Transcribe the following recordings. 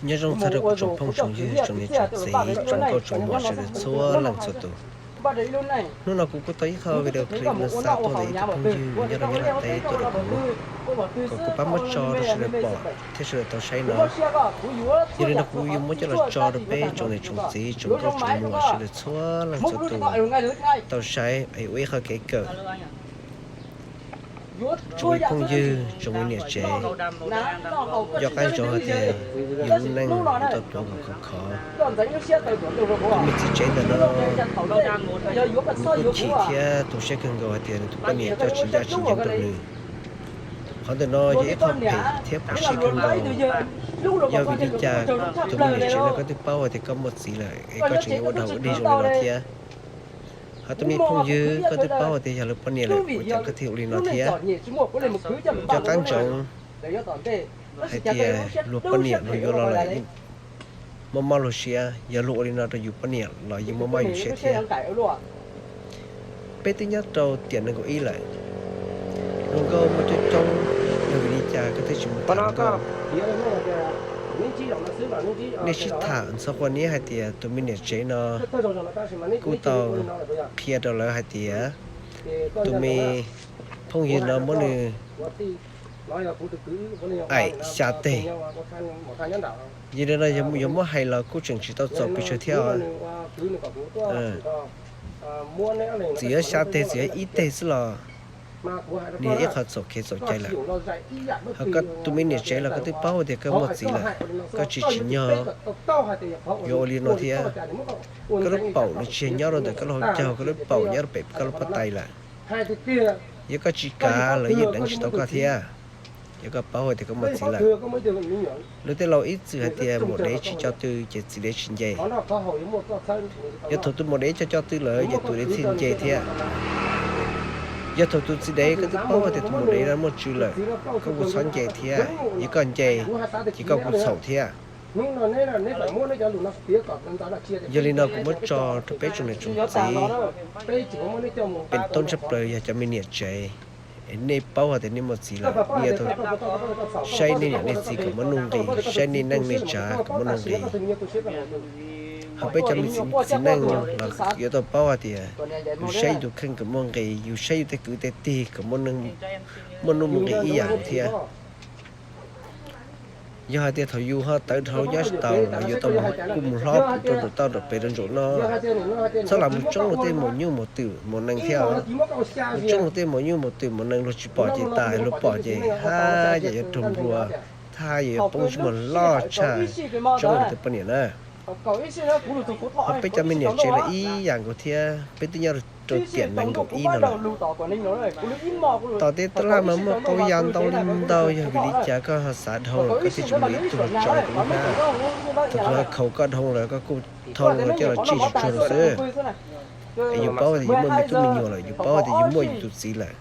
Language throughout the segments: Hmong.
Nyob zoo txog rau kuv tsoom phooj tsoom ywg tsoom niam tsoom txiv tsoom nkauj tsoom muam sawv daws txhua leej txhua tus. Hnub no kuv kuj tau ib qho video clip no xa tuaj ntawm ib tug phooj ywg nyob rau Nyab Laj teb tuaj rau kuv, kom kuv pab muab tso rau sawv daws pom thiab sawv daws tau saib no. Yog li no kuv yuav muab coj los tso rau peb tsoom niam tsoom txiv tsoom nkauj tsoom muam sawv daws txhua leej txhua tus tau saib es ua ib qho kev kawm. Tsoom me phooj ywg tsoom me niam tsev, nco qab ntsoov hais tias yus lub neej yuav tau tuav kom khov khov. Tus me txiv tsev ntawm no nws kuj chim thiab tu siab kawg nkaus hais tias nws tus poj niam coj tsis ncaj tsis ncees rau nws. Qhov ntawm no yog ib qho phem thiab phom sij kawg nkaus. Yog vim li cas tus me niam tsev no koj twb paub hais tias koj muaj txiv lawm es koj tseem yuav ua dog ua dig zoo li no thiab? Ho tus me phooj ywg, koj twb paub hais tias yog luag poj niam lawm ua cas koj thiaj ua li no thiab? Nco qab ntsoov hais tias luag poj niam luag yuav los lawm yeej mob mob luag siab, yog luag ua li no rau yus poj niam los yeej mob mob yus siab thiab. Peb twb nyob rau tiam nees nkaum ib lawm, hluas nkauj muaj coob coob, yog vim li cas koj thiaj tsis mus tham hluas nkauj? Nej sib tham ntxhua qhua niab hais tias tus me niam tsev no kuj tau qhia rau lawv hais tias tus me phooj ywg no muab nws aim xya teg. Yog li no yog muab hais los kuj tseem tsis tau txaus pes tsawg thiab. Txawm yog xya teg txawm yog ib teg xwb los nws yog ib qho txhaum kev txhaum cai lawm. Ho koj tus me niam tsev los koj twb paub tias koj muaj txiv lawm, koj tsis tsim nyog yuav ua li no thiab. Koj lub paum nws tsis yog nyob rau ntawm koj lub hauv caug, koj lub paum nyob rau pem koj lub pob tais lawm. Yog koj tsis kav lawv yeej deev tsis tau koj thiab. Yog koj paub hais tias koj muaj txiv lawm. Luag tej laus ib txwm hais tias maum dev tsis coj tw ces txiv dev tsis nce. Yog thaum tus maum dev coj coj tw lawm ces tus dev thiaj nce thiab. Yog thaum tus txiv dev koj twb paub hais tias tus maum dev no muaj tswv lawm, koj kuj txhob nce thiab. Yog koj nce ces koj kuj txhaum thiab. Yog li no kuv muab tso rau peb tsoom niam tsoom txiv, pem toob tshaj plaws yog cov me niam tsev, es nej paub hais tias nej muaj txiv lawm, nej yuav tau saib nej niam nej txiv kom muaj nuj nqis, saib nej neej nej tsav kom muaj nuj nqis. Ho peb cov me txiv neej los yuav tau paub hais tias yus saib yus tus kheej kom muaj nqis, yus saib yus tej kwv tej tij kom muaj nuj muaj nqis ib yam thiab. Yog hais tias thaum yus ho tawv dhau nyob tsis tau los yuav tau kuj mus hlob rau nraum toj nraum pem rau ntsaum no. Txhob lam mus tsoob luag tej maum nyuj maum twm maum nees thiab. Mus tsoob luag tej maum nyuj maum twm maum nees luag tsis pom ces tas, luag pom ces haj yam yuav raug nplua, thaj yam yuav poob ntsej muag loj tshaj tsoob luag tus poj niam na. Ho peb cov me niam tsev los ib yam nkaus thiab, peb twb nyob rau tiam nees nkaum ib no lawm. Tom tej tab laj mas muaj qau yas ntau li ntau, yog vim li cas koj ho xav dhau lawm koj thiaj tsis muaj ib tug los tso rau kuv lub hnab? Thaum tus ho khaus koj dhau lawm koj kuj thau los coj los tsij tsuag tsuag rau xwb. Es yus paub tias yus muaj me tub me nyuam lawm, yus paub tias yus muaj yus tus txiv lawm.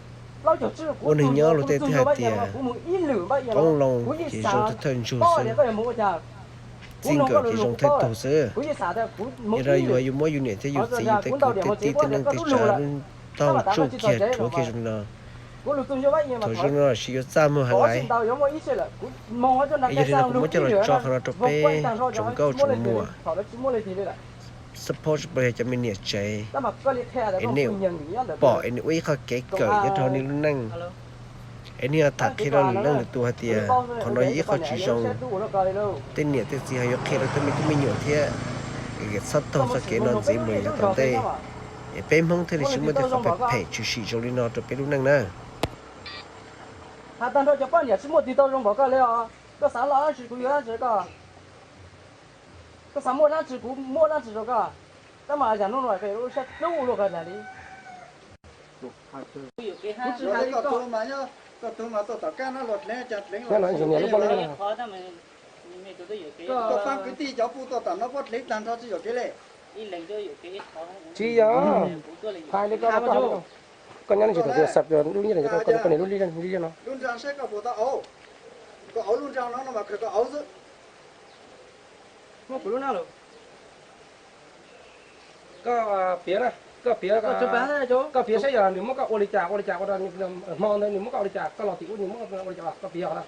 Ua neeg nyob luag tej twb hais tias qoob loo ces zoo thawj thawj ntsug xwb, txij nkawm ces zoo thawj tug xwb. Yog li yus, yus muab yus niam thiab yus txiv, yus tej kwv tej tij tej neej tej tsav lub taub hau tsuj kiag rhuav kiag zoo li no, thaum zoo no los sis yuav txaj muag heev lawm. Es yog li no kuv muab coj los tso qhov no rau peb tsoom nkauj tsoom muam, support tsis pom yog cov me niam tsev, es nej pom es nej ua ib qho kev kawm nyob rau nej lub neej, es nej tham qhia rau lwm leej lwm tus hais tias qhov no yog ib qho tsis zoo. Tej niam tej txiv ho yuav qhia rau tej me tub me nyuam thiab, es txhob taug txoj kev no ntxiv mus yav tom ntej, es peb Hmoob thiaj li tsis muaj tej qhov phem phem tshwm sim zoo li no rau peb lub neej na. Has tag nrho cov poj niam tsis muaj tig tau zoo npaum koj li os. Koj xav loj dab tsi kuv yuav dab tsi koj. Koj xav muaj dab tsi kuv muab dab tsi rau koj. Tab mas yam no no pem lub siab dub luaj koj dag li. Kuv tsis hais li koj. Koj pab kwv tij cov puj tuaj tom no puab dlev tag nrho tsis yuam kev li. Tsis yog, hais li koj, koj nyob ne tsis tau tias xav lub nyiaj, koj niam lub nyiaj no. Lub nra saib koj puas tau auv. Koj auv lub nra no no mas khaws koj auv xwb. Koj piav na, koj piav, koj piav saib yog nws muab koj ua li cas, ua li cas ua rau hmo ntawd nws muab koj ua li cas, koj los tim ub nws muab koj ua li cas, koj piav os.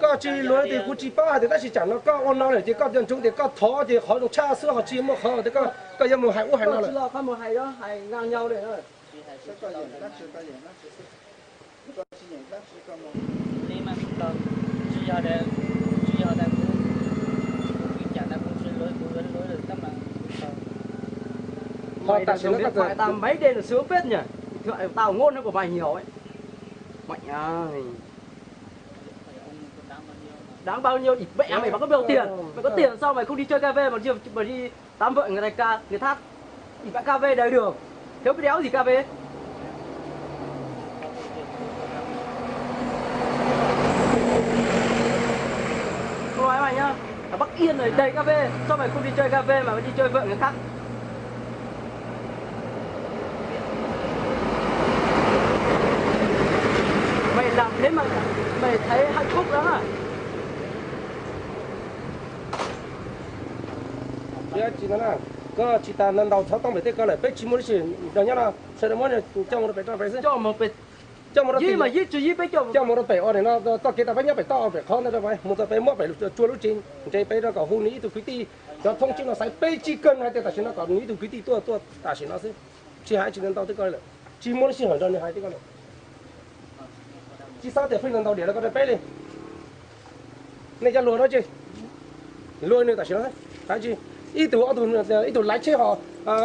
Koj tsis luag tias kuv tsis paub hais tias, tab sis tsam no koj ua no lawm ces koj nco ntsoov tias koj thov ces qhov zoo tshaj xwb ho tsis muaj qhov tias koj yuav mus hais ub hais no lawm. Ho tam sim no koj tau mấy đêm rồi sướng phết nhỉ. Tao ngốt nó của mày nhiều ấy. Mày ơi. Đáng bao nhiêu? Ỉ mẹ mày, mày có bao nhiêu tiền? Mày có tiền sao mày không đi chơi cà phê mà đi, mà đi tám vợ người này ca, người khác ỉ mẹ cà phê đầy đường. Thiếu cái đéo gì cà phê. Không nói mày nhá. Ở Bắc Yên này đầy cà phê, sao mày không đi chơi cà phê mà mày đi chơi vợ người khác? Mày làm thế mà mày thấy hạnh phúc lắm à? Koj tsis tas ntaus txhob tooj pem tej ko lawm, peb tsis muaj lub tsis nyob no, sawv daws muab coj mus rau pem rau pem xwb. Coj mus rau pem, coj mus rau pem ua nim no txoj kev rau peb nyob pem toj pem qhov ntawd rau pem mus txog peb muab pem tsua lub tsev ntse peb rau kom hu nws ib tug kwv tij cov thoob tsib no xaiv, peb tsis kawg hais tias tam sim no kom nws ib tug kwv tij tuaj tuaj tam sim no xwb. Tsis hais tsis ntau tej ko lawm, tsis muaj lub sij hawm nrog nws hais tej ko lawm. Tsis xav tias pheej ntau diam rau koj rau peb li. Nej cov luag no ces luag nws tam sim no, ib tug ob tug, ib tug laiv tsheb ho,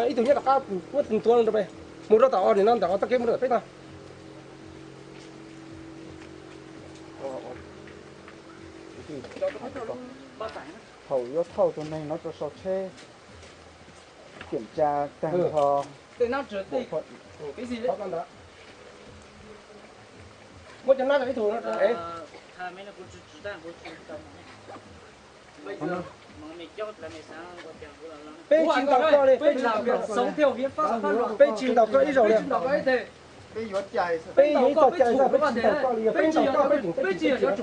ib tug nyob tom qab muab ntuav rau peb mus rau tom ua nim no ntawm qhov txoj kev mus rau tom peb tag. Thaum yuav thauj tus neeg no rau saum tsheb, kiểm tra tag nrho. Muab cov nab rau ib tug no. Peb tsis ntaus koj li, peb tsis ntaus koj li, peb tsis ntaus koj ib zaug li. Peb yuav ib txoj cai xwb, peb tsis ntaus koj li, yog peb ntaus koj peb tseem peb tsis, peb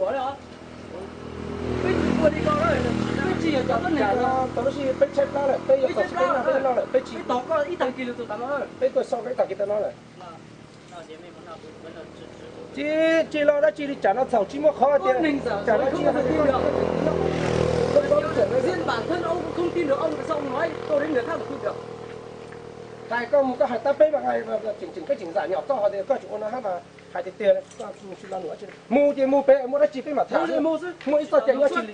tsis, peb tshaib plab lawm, peb yuav kom tsis peb noj peb noj lawm, peb tsis, peb tuaj xauj peb tag kis tau no lawm. Tsis, tsis los dab tsi li, tsam no txhaum tsis muaj qhov tias, tsam no tsis, Hais koj mus koj hais tab peb mas tseem tseem peb tseem zam nyom koj hais tias koj tsis ua no hab mas hais tiag tiag, mus ces mus pem muaj dab tsi peb mam tham. Muaj ib txoj cai nyob tsis li.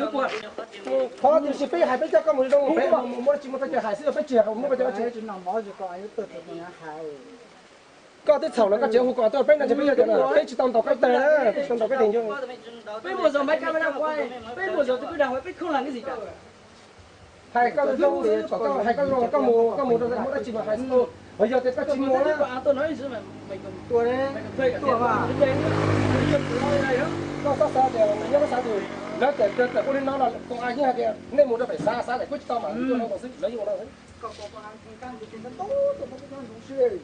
Qhov tiam sis peb hais peb coj koj mus zoo pem mus muaj dab tsi muaj txoj cai hais xwb peb tsis hais muaj dab tsi. Koj twb txhaum lawm koj tseem hu kom tuaj peb no ces peb yog tias peb tsis tau ntaus koj tag na, peb tsis tau ntaus koj tag. Hais koj zoo kom koj hais koj zoo koj mus koj mus rau muaj dab tsi mas hais xwb. Yog tias koj tsis mus na, koj xav xav tias nyob koj xav tias lawv tawm tawm ua li no los koom a yeej hais tias nej mus rau pem xav xav lawm kuj tsis tau mas ua no xwb lawv yeej ua no xwb.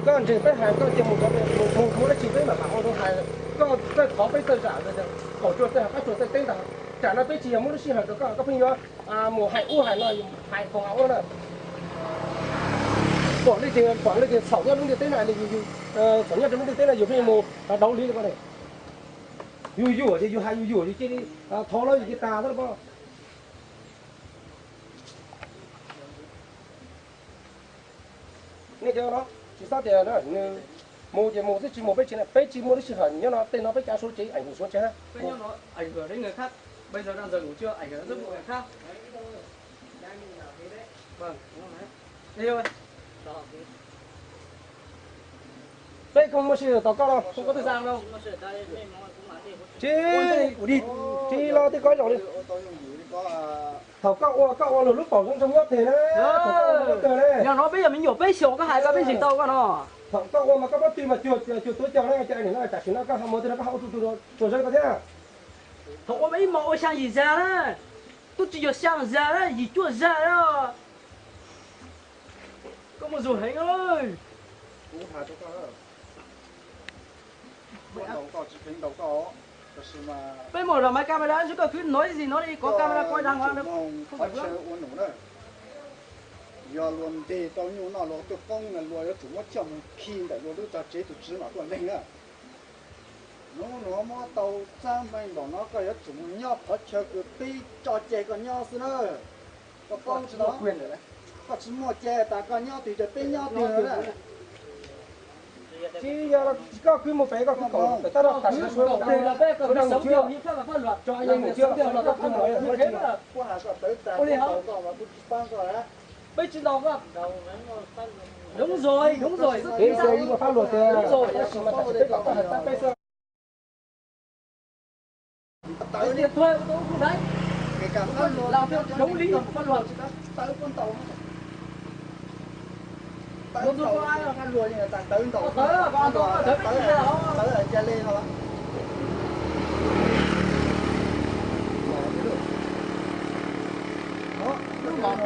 Koj ntseeg peb hais koj cia mus, mus muaj dab tsi peb mam mam ua rau hais. Koj txawj thov peb txawj zam, kaum tsua txawj hais pab tsua txawj teb ntag. Tsam no peb tsis yog muab lub sij hawm rau koj, koj pheej yuav mus hais ub hais no, hais foom ua na. Pom leej twg, pom leej twg txhaum nyob lub ntiaj teb no, txhaum nyob rau lub ntiaj teb no yus pheej mus dauv li ko ne. Yus yuam ces yus hais yus yuam yus cia li thov los yus cia tas xwb los. Nej cov no tsis txhob tias nws mus ces mus xwb, tsis mus peb tsis, peb tsis muaj lub sij hawm nyob no, tej no peb cav suav tsev, ảnh hưởng suav tsev. Peb koj muaj sij hawm tos koj los, koj twb, tsis, tsis los twb koj zaum li. Thaum koj ua, koj ua luag lub paum zoo zoo nyob tes na, thaum koj ua lub kawg na. Yog no peb yog me nyuam peb xyaum koj hais koj peb ntseeg tau koj no. Thaum koj ua mas koj pob tw mas cuag, cuag tuav cog na, cas nim no tam sim no koj ho mus tej no koj ho ua tsuj tsuag zog koj thiab. Thaum ua mas ib hmos ua xyaa yim zag na, twb tsis yog xyaa zag na, yim cuaj zag na. Koj muaj zug heev. Peb mus los mas camera ntshe koj khwv no ib zig no li, kov camera kov dag. Yog luag ntes tau nyuj noj luag tuaj poob na luag yuav tsum muab coj mus khi ntawm luag lub tsev tus tswv mam tuaj leeg na. Hnub no muab tau txaj meej npaum no koj yuav tsum mus nyob qhov chaw kws peb tso cai koj nyob xwb na. Koj paub tsis tau, koj tsis muaj cai tas koj nyob twg ces peb nyob twg na. Tsis yog koj khwv mus pem koj khwv kaum pem tab laj tam sim no suav mus thiab. Peb tsis ntaus koj. Peb tsis ntaus koj, peb tsis ntaus koj.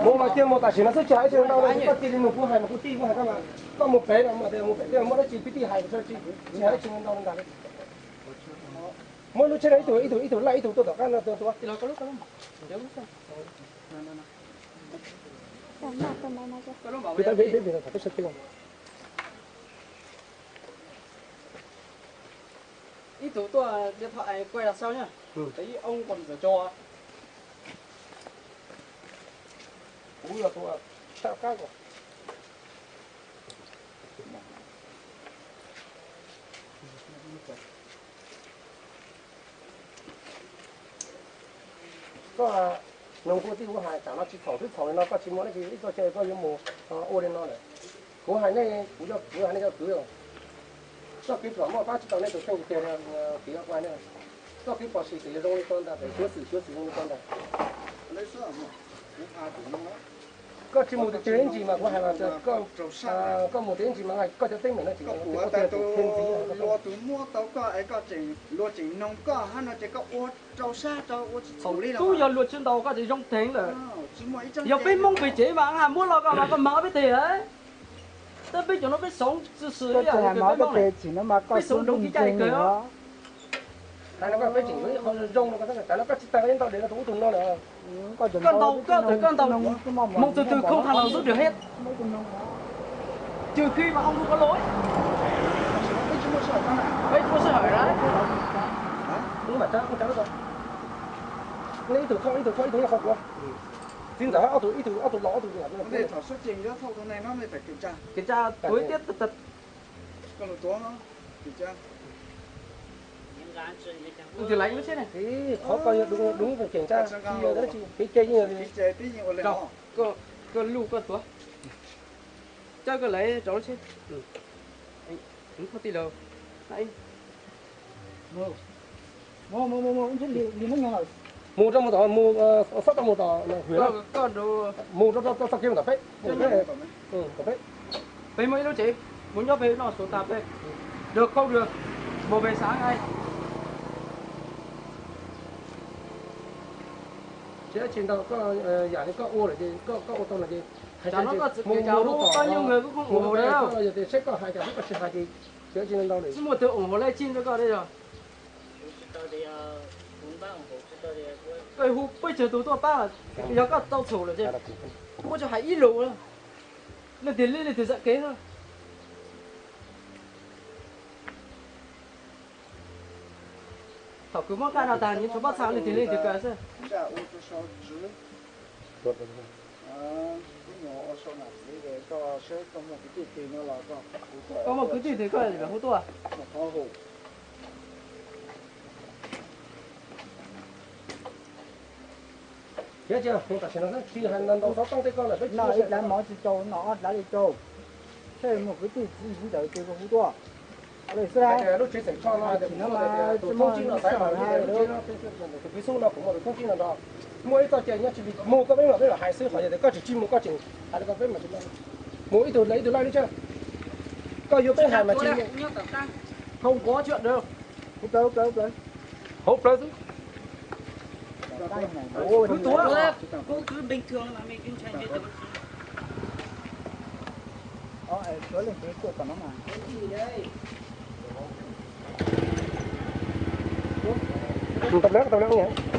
Mus mas cia mus tam sim no xwb tsis hais ib txhia ntau, koj cia li nug kuv hais mas kuv tij kuv hais koj mas. Koj mus pem no mas tias mus pem tej muaj dab tsi kwv tij hais tsis, tsis hais ib txhia ntau ntag li. Muab lub tsheb no ib tug ib tug ib tug laij ib tug tuaj tom qab no tua. Ib tug tuaj, ib ob qho ntawm tso. Kuv yog tus tshaj qab ko. Koj nug kuv tij kuv hais tam no tsis txhaum twb txhaum li no koj tsis muaj dab tsi ib txoj cai koj yuav mus ua li no lawm. Kuv hais nej, kuv yog kuv hais nej cov kwv, txoj kev pluam muaj pab tsis tau nej tus kheej tiag tiag, kev ua nej, txoj kev pom sim tes zoo li ko ntag, suav xwm suav xwm zoo li ko ntag. Koj tsis mus tiag tiag ib ntsis mas kuv hais mas koj mus tiag ib ntsis mas koj cov teeb meem no tsis, koj puas ua tau tus kheej ntxiv. Luag tus muab tau koj es koj tseem, luag tseem noog koj hab no ces koj ua rau sab rau ua tsis txhaum li los. Tub yog luag tsis ntaus koj ces zoo theev lawm. Yog peb Hmoob pem tsev mas muab los koj mas koj mag peb tes. Tab peb cov no peb xoov txwj xwm li peb Hmoob, peb xoov doov kev cai kawg. Hais no koj peb tseem yuav ib qho zoo no, koj tsis tag ib ntau dev no tus ub tus no lawm. Koj ntaus koj tawm koj ntaus, moog txug twg khoo qha los xub rwg hab. Cwg khi mas ua nkaus koj lus. Ib tug thauj ib tug thauj ib tug nyob qhov kuv. Txiv ntxawm ob tug, ib tug ob tug los ob tug. Kiểm tra tuav tiab. Tus laiv lub tsheb ne. Qhov koj yog đúng, đúng kiểm tra, tsis yog dab tsi, kev cai yeej yog li. Koj lug koj tuav. Coj koj laiv rau lub tsheb. Mus rau mus tom, mus, xob rau mus tom, mus rau txoj kev mus tom peb, tom peb. Peb muaj ib lub tsev, mus nyob pem no xus tas peb, được không được, một về sáng ai. Tsis ntau, koj yam li koj ua lawm ces koj ua tau lawm ces hais, mus rau tom, mus rau pem, yog tias seb koj hais cas, seb koj tsis hais ces tsis ntau li. Tsis muaj tus ủng hộ live stream rau koj li os. Koj hu peb caug tus tuaj pab, yog koj tau txhum lawm ces muab tso hais ib lus, leej twg li leej twg txoj kev xwb. Thaum kuv muab nqaij no tag nws tshuav pob txha leej twg leej twg kawm xwb. Koj muaj kwv tij twg koj yuav hu tuaj. Thiab cia tam sim no tsis hais ntau xov tooj tej koj lawm, peb tsis muaj ib dlav mov tsis rau no, ob dlav li rau. Seb muaj kwv tij txiv ntxawm ces hu tuaj. Lub tsev xeem tsho no, tus thoob tsib no xaiv hais, tus kwv xub no kuv muaj tus thoob tsib no nrog. Muaj ib txoj cai nyob tsis li mus koj peb mam peb mam hais xwb, qhov yog tias koj tsis mus koj tseem hais li ko peb mam tsis mus. Mus ib tug lawv ib tug laij li tsawg. Koj yuav peb hais mas tsis mus. Hauv plawv xwb. Tau lawm, tau lawm.